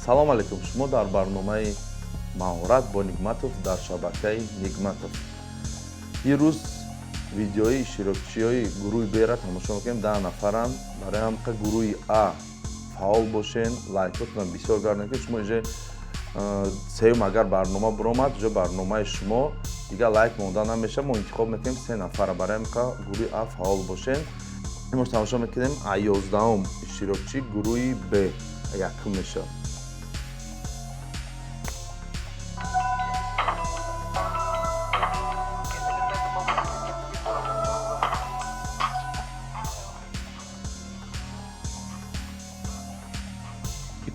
Салом алейкум, шумо дар барномаи маҳорат бо Нигматов дар шабакаи Нигматов. Дирӯз видеои иштирокчиҳои гурӯҳи Б-ра тамошо мекунем, 10 нафаранд. Барои ҳамқа гурӯҳи А фаъол бошен, лайкотона бисёр гардем, ки шумо инҷа сеюм агар барнома биромад, инҷо барномаи шумо дигар лайк монда намешавад. Мо интихоб мекунем се нафара. Барои ҳамқа гурӯҳи А фаъол бошен. Имрӯз тамошо мекунем а 11-ум иштирокчи гурӯҳи Б якум мешавад.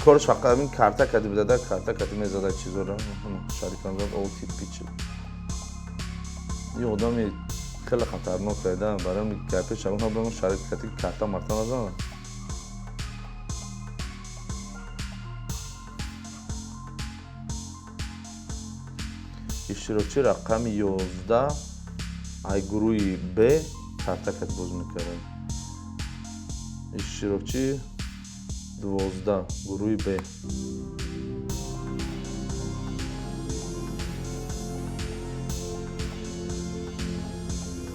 Корш фақат ҳамин карта кади бидада, карта кади мезада чизора шарикан зад, OTP чи. Ин одами хеле хатарнок айда, барои гапи шабон ҳам шарик кади карта марта назанад. Иштирокчи рақами 11 ай гурӯҳи Б карта кади боз мекард. Иштирокчи 12 гурӯҳи Б.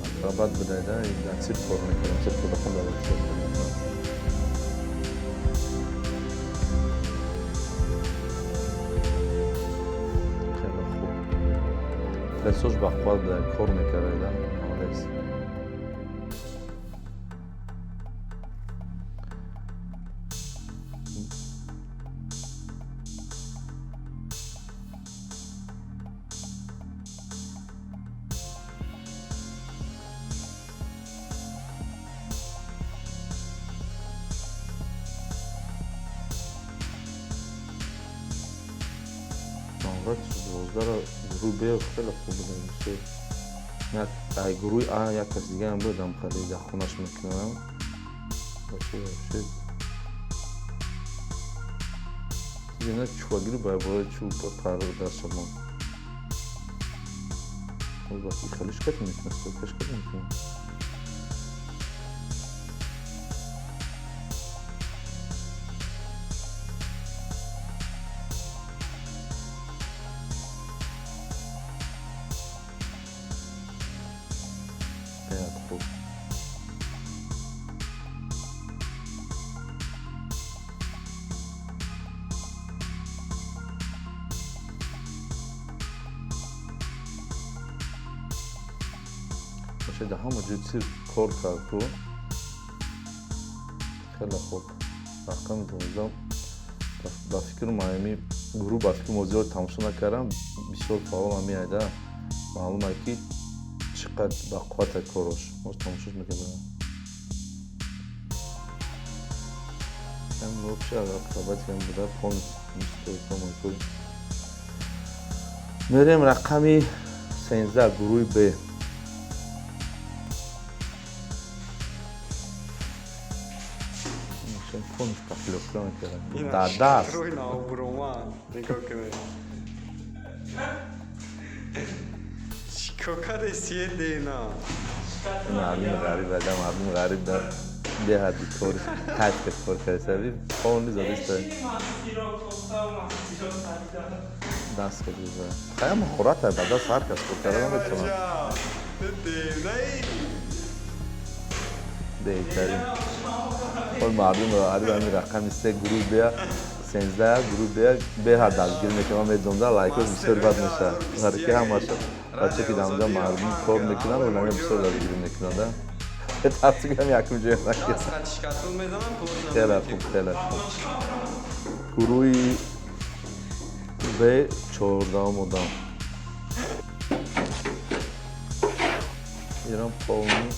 Акробат будайда, дар цирк кор мекардам, цирк кӯдакон дар цирк кор мекардам. Хеле хуб. Прессош бақувват буда, кор мекардайда, молодец. Гурӯҳи Б хеле хуб буда. Ай гурӯҳи А як кас дигаам буд, ам хеле дар хонаш мекунам. Дина чувагири ба бораи чу пар дастшамон. Хеле шикат мекунад, шикат мекунад. Дар ҳама ҷой цирк кор кард ку. Хеле хуб. Рақами 12 ба фикру ҳами гурӯҳ, ба фикру мо зиёд тамошо накардам, бисёр фаъол ҳами айда. Маълум ай ки чӣ қадр бақувват ай корош. Мо тамошош мекардам. Вообще акробатикам буда, полностью стойка мойкой. Мерем рақами 13 гурӯҳи Б. Дар даст. Мардуми ғариб ада, мардуми ғариб да беҳадди кори кайф кард кор карда, полни задиста. Даст кард гузара. Хая махорат ай, ба даст ҳар кас кор карда наметавонад. Беҳтарин. Хол мардум ғариб ҳамин рақами 3 гурӯҳ Б 13 гурӯҳ Б беҳад дастгир мекунам, ман медонам да лайкош бисёр бад мешавад. Ҳар ки ҳамаша бача ки дар онҷо мардум кор мекунанд, онҳо бисёр дастгирӣ мекунанд да. Тарсигам якум ҷоя накард. Хеле хуб, хеле хуб. Гурӯҳи Б 14-ум одам. Ирам полный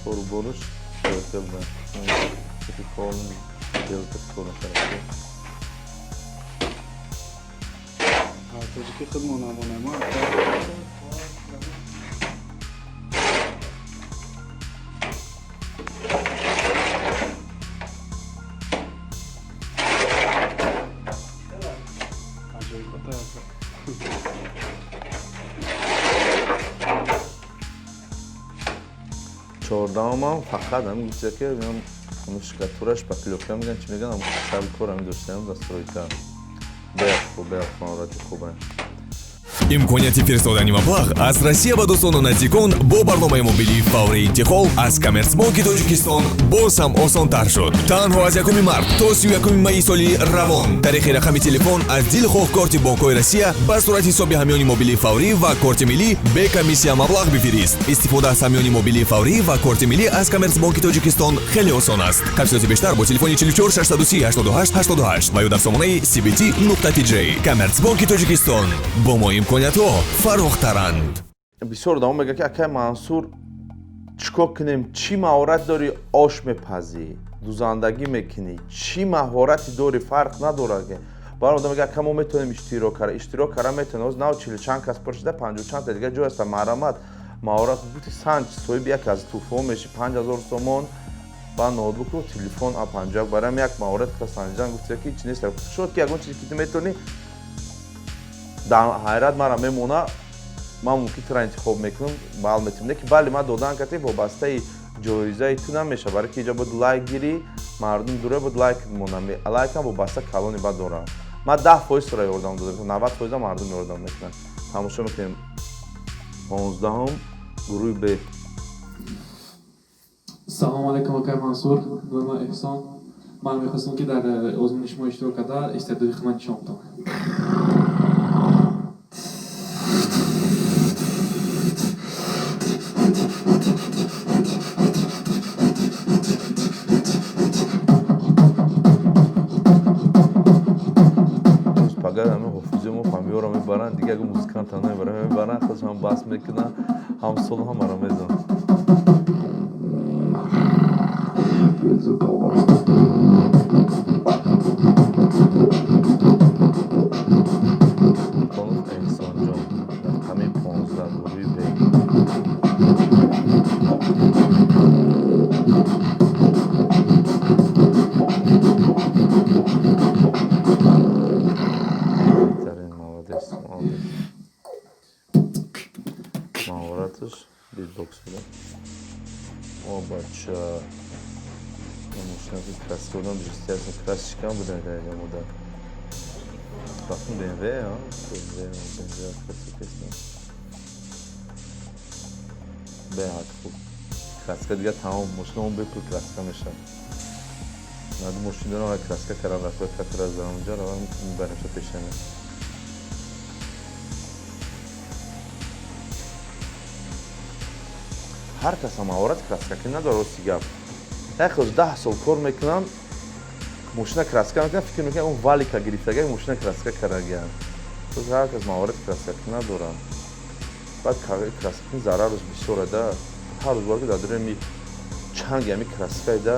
корубораш стойка буда. Полный делка кор мекард. Тоҷики худмон намонем. 14-умам фақат ҳамин гуфта ки штукатураш, шпаклёвка мегӯянд, чӣ мегӯянд, сари кор ҳамин доштаам дар стройка. хуб, беҳад маҳорати хубе. Имконияти фиристодани маблағ аз Россия ба дӯстону наздикон бо барномаи мобилии «Фаври интиқол» аз Коммерсбонки Тоҷикистон боз ҳам осонтар шуд. Танҳо аз 1 март то 31 майи соли равон тариқи рақами телефон аз дилхоҳ корти бонкҳои Россия ба сурати ҳисоби ҳамёни мобилии «Фаврӣ» ва корти миллӣ бе комиссия маблағ бифирист. Истифода аз ҳамёни мобилии «Фаврӣ» ва корти миллӣ аз Коммерсбонки Тоҷикистон хеле осон аст. Тафсилоти бештар бо телефони 44 630 88 88 ва ё дар сомонаи cbt.tj. Коммерсбонки Тоҷикистон: бо мо имкониятҳо фарохтаранд. Бисёр одамо мегӯяд, ки акай Мансур, чӣ кор кунем, чӣ маҳорат дорӣ? Ош мепазӣ, дузандагӣ мекунӣ, чӣ маҳорате дорӣ? Фарқ надорад. Бар одам мегӯяд, ака, мо метавонем иштирок кара, иштирок кара метавонем. Ҳоз нав чилу чанд кас пур шуда, панҷоҳу чанд та дига ҷой аста. Марамат, маҳорат гуфти, санҷ, соҳиби як аз тӯҳфаҳо меши: 5000 сомон ба ноутбуку телефон А 51. Барам як маҳорат ка санҷидан гуфти, ки чи нест шуд, ки ягон чизе ки ту метавонӣ, дар ҳайрат мара мемона. Ман мумкин тура интихоб мекунам, бал метавонам, не ки бале ман додан кати вобастаи ҷоизаи ту намешавад, барои ки иҷа бояд лайк гирӣ, мардум дура бояд лайк монам, лайкам вобаста калони бад дорам. Ман 10% тура ёрдам дода, 90 фоиза мардум ёрдам мекунанд. Тамошо мекунем, 15-ум, гурӯҳи Б. Салом алейкум, акай Мансур. Номи ман Эҳсон. Ман мехостам, ки дар озмуни шумо иштирок карда, истеъдоди худро нишон бидам. Пага ҳами ҳофизи мо фамиёро мебаранд, дига ягон музиканта намебаранд, мебаранд, худшон бас мекунанд, ҳам сол ҳамаро мезананд. Султонов Эҳсонҷон, рақами 15, гурӯҳи Б. Беҳтарин, молодец, молодец. Маҳораташ битбокс буда. О, бача, мошинаки красиво одам, естественно, красивикам буда дар мода. Бахтун БМВ, а? БМВ, БМВ красиво песня. Беҳад хуб. Краска дига тамом, мошина он бепул краска мешавад. Наду мошин дорам ва краска кардам, рафта катра задам онҷа, равам мебаремша пешаме. Ҳар кас ҳам маҳорати краскакунӣ надорад, рости гап. Як хел 10 сол кор мекунам, мошина краска мекунам, фикр мекунам, он валика гирифтага, мошина краска кардагиам. Ҳар кас маҳорати краскакунӣ надорад. Баъд краскакунӣ зарараш бисёре да. Ҳар рӯз бояд ки дар дуруни чанги ҳами краскае да.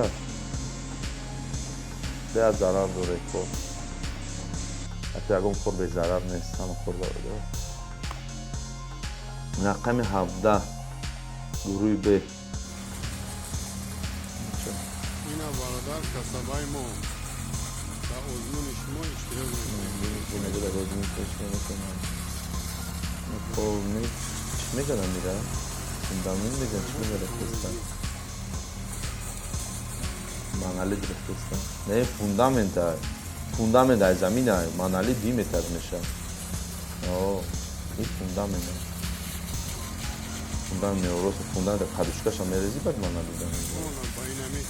Беҳад зарар дорад кор. Ҳатто ягон кор безарар нест, ҳама кор зарар дорад. Рақами 17, гурӯҳи Б. Ина, бародар, касабаи мо дар озмуни шумо иштирок мекунем. Дар озмуни шумо мекунам. Полный чӣ мегӯянд мира? Фундамент мегӯянд, чӣ мегӯянд, рехтестан? Монолит рехтестан. Не, фундамент ай. Фундамент ай замин ай, монолит 2 метр мешавад. О, ин фундамент ай. Фундамент меороса, фундамент подушкаша мерези, баъд монолит. Она ба инами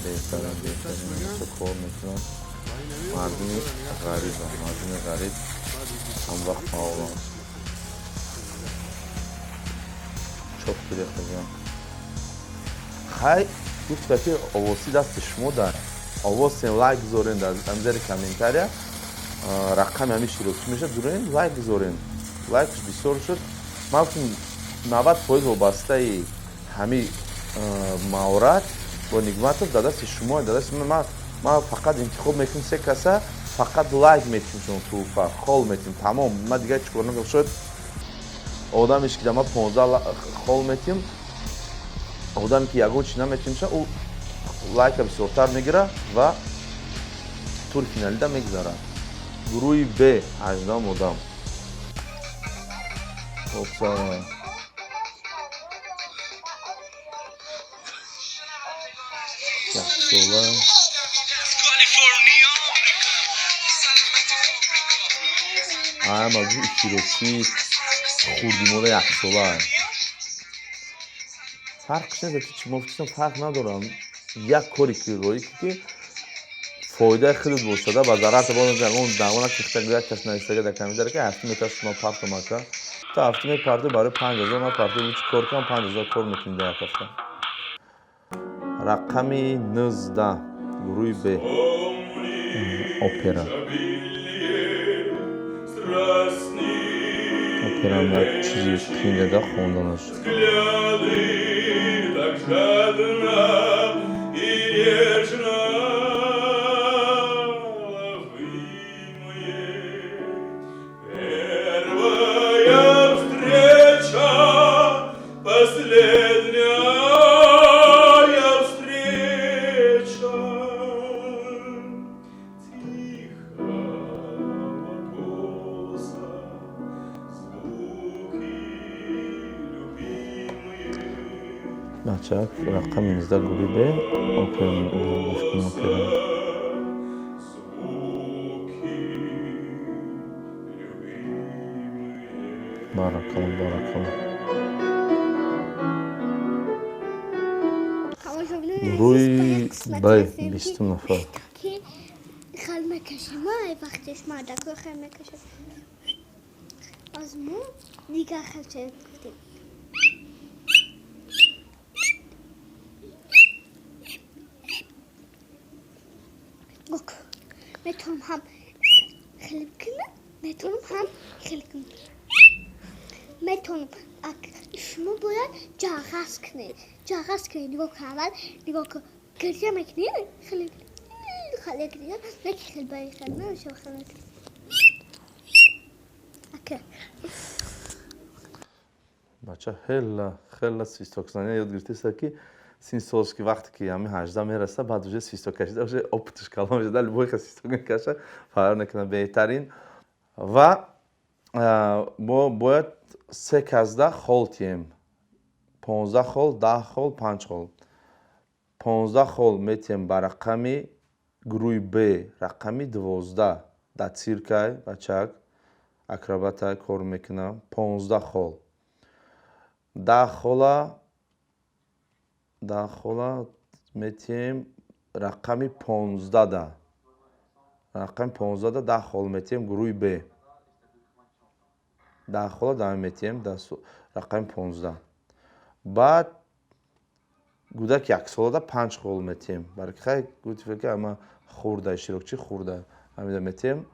Беҳтарин, беҳтарин. Чо кор мекунанд. ба инами Мардуми ғариба, мардуми ғариб ҳам вақт фаъоланд. Чоп гирифтагиам. Хай, гуфта ки овози дасти шумо дар овозсен, лайк гузорен дар зери комментария, рақами ҳами иштирокчӣ мешавад, дурен лайк гузорен. Лайкш бисёр шуд. Ман гуфтам, 90% вобастаи ҳами маҳорат бо Нигматов дар дасти шумо, дар дасти ман. Ман фақат интихоб мекунам се каса, фақат лайк метим, шумо тӯҳфа хол метим, тамом. Ман дигар чӣ кор накунам? Шояд одамеш ки дар ман 15 хол метим, одаме ки ягон чи наметим ша, ӯ лайка бисёртар мегирад ва тури финалида мегузарад. Гурӯҳи Б, 18 одам. Хоб, салом. Яксола. Ама иштирокчии хурдимода яксола. Фарқш нест, ки чӣ мофтисам, фарқ надорам. Як коре ки роӣ ки фоидаи худат бошада, ба зарар табон ягон дағона кихта як кас навистага дар комментария ки ҳафти метр шумо партом ака. Ту ҳафти мепарти барои 5000 ман парти чӣ кор кунам, 5000 кор мекунӣ дар як ҳафта. Рақами 19 гурӯҳи Б. Опера. Опера як чизи қиин хонданаш. Так жадно и нежно вы мне. Первая встреча, последняя встреча. Тихого голоса звуки любимые. Бачак, рақами 19 гурӯҳи Б, опера гӯш кун, опера. Звуки любимые. Баракалло, баракалло. Гурӯҳи Б, 20 нафар. Ки хел мекашем, вақтеш мардако хел мекашем. Аз мо дигар хел чиз гуфтем. Гок. Метавонам ҳам хеле кунам, метавонам ҳам хеле кунам. Метавонам. Шумо бояд ҷағаз кунед. Ҷағаз кунед. Нигоҳ кун, аввал нигоҳ кун. Гиря мекунӣ? Хеле хеле гиря, не ки хеле бари хеле намешава хеле. Ака. Бача хела хела свистокзания ёд гирифтеста, ки син солш ки вақте ки ҳами 18 мераса, баъд уже свисток кашида, уже опыташ калон мешада, любой ха свисток мекаша, фарқ накунад, беҳтарин. Ва мо бояд се касда хол тиҳем. 15 хол, 10 хол, 5 хол. 15 хол метиҳем ба рақами гурӯҳи Б, рақами 12 дар циркай, бачак акробатай кор мекунам, 15 хол. 10 хола, 10 хола метиҳем рақами 15 да. Рақами 15 да 10 хол метиҳем гурӯҳи Б. 10 хола дам метиҳем рақами 15. Баъд гӯдаки яксолада 5 хол метиҳем. Барои хай гуфти ки ама хурда, иштирокчӣ хурда, ҳамида метиҳем.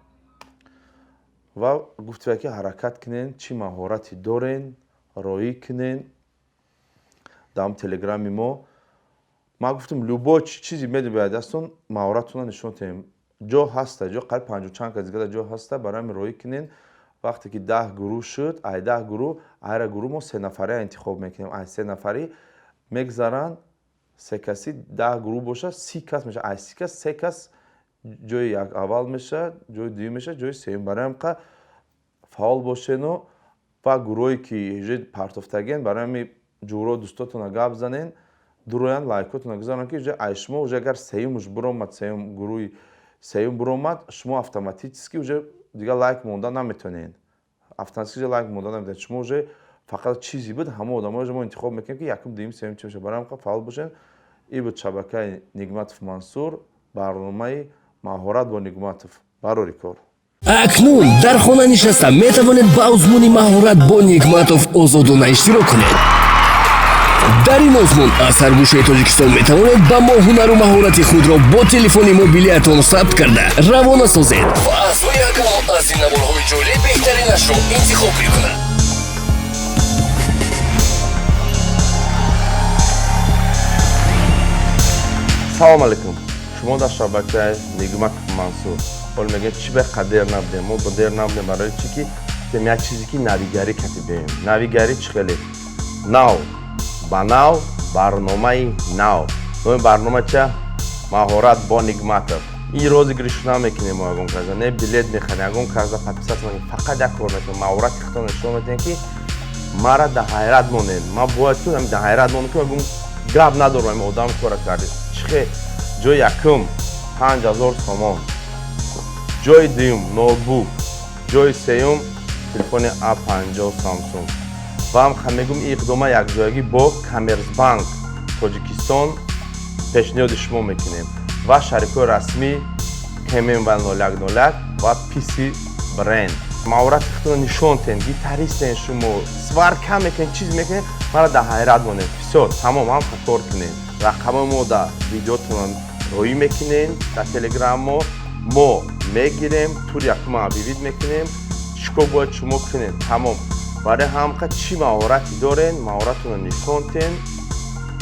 Ва гуфти ки ҳаракат кунен, чӣ маҳорате дорен, роӣ кунен. Дар телеграми мо ман гуфтам, любой чизи медобиад дастон, маҳоратона нишон диҳем. Ҷо ҳаста, ҷо қариб 50 чанд кас дига ҷо ҳаста, барои ҳамин роӣ кунен. Вақте ки 10 гурӯҳ шуд, ай 10 гурӯҳ, айра гурӯҳ мо се нафария интихоб мекунем. Ай се нафарӣ мегзаранд, се каси 10 гурӯҳ боша, 30 кас мешавад. Ай 30 кас се кас ҷои як аввал мешавад, ҷои дуюм мешавад, ҷои сеюм. Барои ҳамин қа фаъол бошену ва гурӯҳе ки партофтагиен, барои ҳамин ҷӯро дӯстотона гап занен, дуроянд, лайкотона гузаранд, ки уже ай шумо уже агар сеюмуш буромад, сеюм гурӯҳи сеюм буромад, шумо автоматически уже дигар лайк монда наметонед. Автоматически лайк монда наметонед. Шумо уже фақат чизи буд, ҳама одаморо мо интихоб мекунем, ки якум, дуюм, сеюм чӣ мешавад. Барои ҳамин фаъол бошед. Ин буд шабакаи Нигматов Мансур, барномаи маҳорат бо Нигматов. Барори кор. Акнун дар хона нишаста метавонед ба озмуни маҳорат бо Нигматов озодона иштирок кунед. Дар ин озмун аз ҳар гӯшаи Тоҷикистон метавонед ба мо ҳунару маҳорати худро бо телефони мобилиятон сабт карда равона созед ва аъзои ҳакамон аз ин наворҳои ҷолиб беҳтаринашро интихоб мекунанд. Салом алейкум. Шумо дар шабакаи Нигматов Мансур. Ҳол мегӯяд, чӣ ба қадер набудем? Мо ба дер набудем, барои чӣ ки тем як чизе ки навигарӣ катибем. Навигарӣ чӣ хеле? Нав. Ба нав, барномаи нав. Номи барнома ча? Маҳорат бо Нигматов. Ин розыгрыш намекунем мо ягон каза, не билет мехарем, ягон каза подписаться мекунем. Фақат як кор мекунем. Маҳорати худтон нишон медиҳем, ки мара дар ҳайрат монед. Ман бояд ки дар ҳайрат монем, ки ягон гап надорам, ин одам кора кард. Чӣ хел? Ҷои якум 5000 сомон, ҷои дуюм ноутбук, Ҷои сеюм телефони А50 Samsung. Ва ҳам мегӯм, ин иқдома якҷоягӣ бо Коммерсбанк Тоҷикистон пешниҳоди шумо мекунем ва шарикҳои расмӣ КММ 0101 ва PC бренд. Маҳорати худро нишон тен, гитаристен шумо, сварка мекунед, чиз мекунед, мара дар ҳайрат монед. Всё, тамом, ҳам кор кунед. Рақамои мо дар видеотон роӣ мекунем, дар телеграм мо мегирем, тур якума объявить мекунем, чӣ кор бояд шумо кунед, тамом. Барои ҳамқа чӣ маҳорате дорен, маҳоратонро нишон тен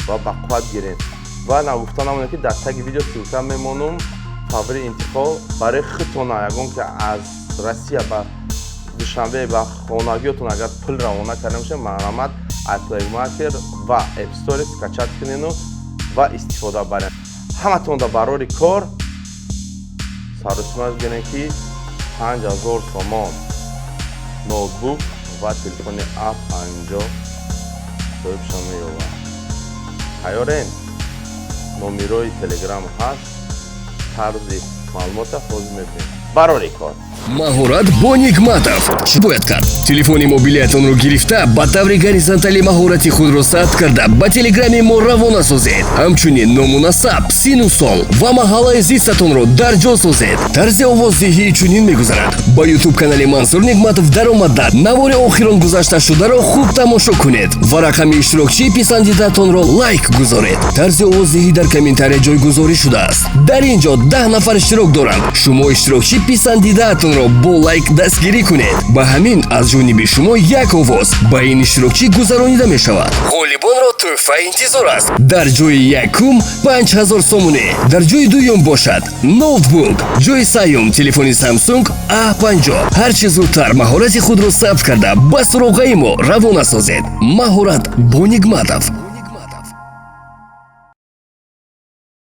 ва ба қувват гирен. Ва нагуфта намонем, ки дар таги видео ссылка мемонум, фаври интиқол барои худтона, ягон ки аз Россия ба Душанбе ба хонагиётон агар пул равона карда бошед, марҳамат, Play Market ва App Store скачать кунену ва истифода баред. Ҳаматон дар барори кор сарусимаш гирем, ки 5000 сомон, ноутбук ва телефони А50 соҳибшон меёбад. Тайёрен? Номерои телеграм ҳаст, тарзи маълумота ҳозир мебинем. Барори кор. Маҳорат бо Нигматов. Чӣ бояд кард? Телефони мобилиятонро гирифта, ба таври горизонталӣ маҳорати худро сабт карда, ба телеграми мо равона созед. Ҳамчунин ному насаб, сину сол ва маҳаллаи зистатонро дар ҷо созед. Тарзи овоздиҳӣ чунин мегузарад: ба ютуб канали Мансур Нигматов даромада, навори охирон гузашташударо хуб тамошо кунед ва рақами иштирокчии писандидаатонро лайк гузоред. Тарзи овоздиҳӣ дар комментария ҷойгузорӣ шудааст. Дар ин ҷо 10 нафар иштирок доранд. Шумо иштирокчии писандидаатонро бо лайк дастгирӣ кунед. Ба ҳамин аз ҷониби шумо як овоз ба ин иштирокчӣ гузаронида мешавад. Ғолибонро тӯҳфа интизор аст. Дар ҷои якум 5000 сомонӣ, дар ҷои дуюм бошад ноутбук, ҷои сеюм телефони Samsung А50. Ҳарчи зудтар маҳорати худро сабт карда, ба суроғаи мо равона созед. Маҳорат бо Нигматов.